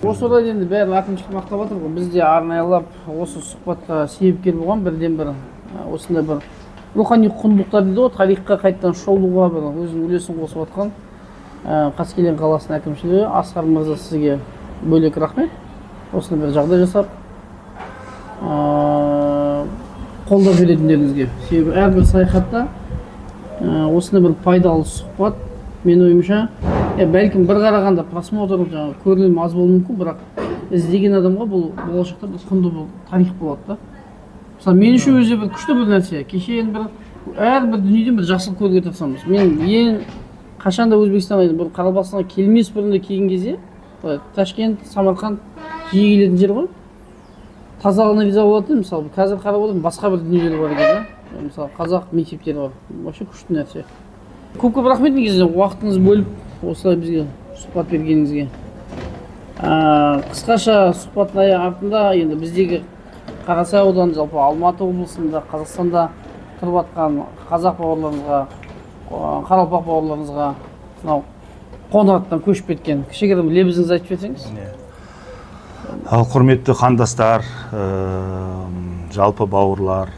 Осы орайда енді бәрін әкімшілік мақтап жатыр ғой. Біз де арнайылап осы сұхбатқа себепкер болған бірден бір осындай бір рухани құндылықтар дейді ғой, тарихқа қайтадан шолуға бір өзінің үлесін қосып жатқан Қаскелең қаласының әкімшілігі Асқар мырза, сізге бөлек рахмет. Осындай бір жағдай жасап, қолдап жүретіндеріңізге. Себебі әрбір саяхатта осындай бір пайдалы сұхбат, менің ойымша, бәлкім, бір қарағанда просмотр, жаңағы көрілім аз болуы мүмкін, бірақ іздеген адамға бұл болашақта бір құнды бір тарих болады да. Мысалы, мен үшін өзі бір күшті бір нәрсе. Кеше енді бір әрбір дүниеден бір жақсылық көруге тырысамыз. Мен ең қашанда Өзбекстанға, енді бір Қарақалпақстанға келмес бұрын да келген кезде, былай Ташкент, Самарқанд жиі келетін жер ғой, тазалығына риза болатын едім. Мысалы, қазір қарап отырмын, басқа бір дүниелер бар екен да. Мысалы, қазақ мектептері бар, вообще күшті нәрсе. Көп көп рахмет негізі, уақытыңызды бөліп, осылай бізге сұхбат бергеніңізге. Қысқаша сұхбаттың аяқ артында енді біздегі Қарасай ауданы, жалпы Алматы облысында, Қазақстанда тұрып жатқан қазақ бауырларымызға, қарақалпақ бауырларымызға, мынау Қоңыраттан көшіп кеткен кішігірім лебізіңізді айтып жіберсеңіз. Ал, құрметті қандастар, жалпы бауырлар,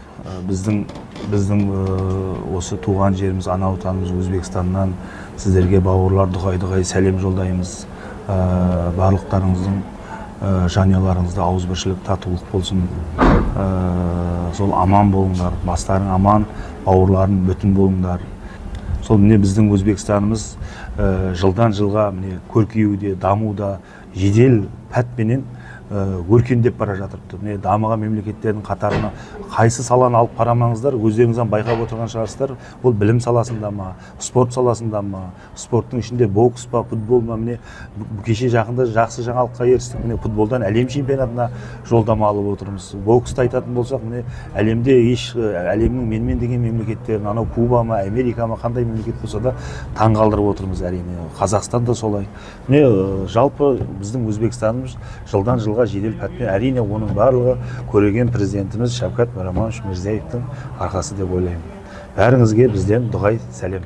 біздің осы туған жеріміз, ана отанымыз Өзбекстаннан сіздерге, бауырлар, дұғай дұғай сәлем жолдаймыз. Барлықтарыңыздың жанұяларыңызда ауызбіршілік, татулық болсын. Сол аман болыңдар, бастарың аман, бауырларың бүтін болыңдар. Сол міне, біздің Өзбекстанымыз жылдан жылға міне көркеюде, дамуда, жедел пәтпенен өркендеп бара жатырыпты. Міне, дамыған мемлекеттердің қатарына қайсы саланы алып қарамаңыздар, өздеріңіз байқап отырған шығарсыздар, ол білім саласында ма, спорт саласында ма, спорттың ішінде бокс па, футбол ма. Міне, кеше жақында жақсы жаңалыққа ерістік: міне, футболдан әлем чемпионатына жолдама алып отырмыз. Боксты айтатын болсақ, міне, әлемде еш әлемнің менмен деген мемлекеттерін, анау Куба ма, Америка ма, қандай мемлекет болса да, таңғалдырып отырмыз. Әрине, Қазақстан да солай. Міне, жалпы біздің Өзбекстанымыз жылдан жылға жедел пәтпен, әрине, оның барлығы көреген президентіміз Шавкат Миромонович Мирзиёевтің арқасы деп ойлаймын. Бәріңізге бізден дұғай сәлем.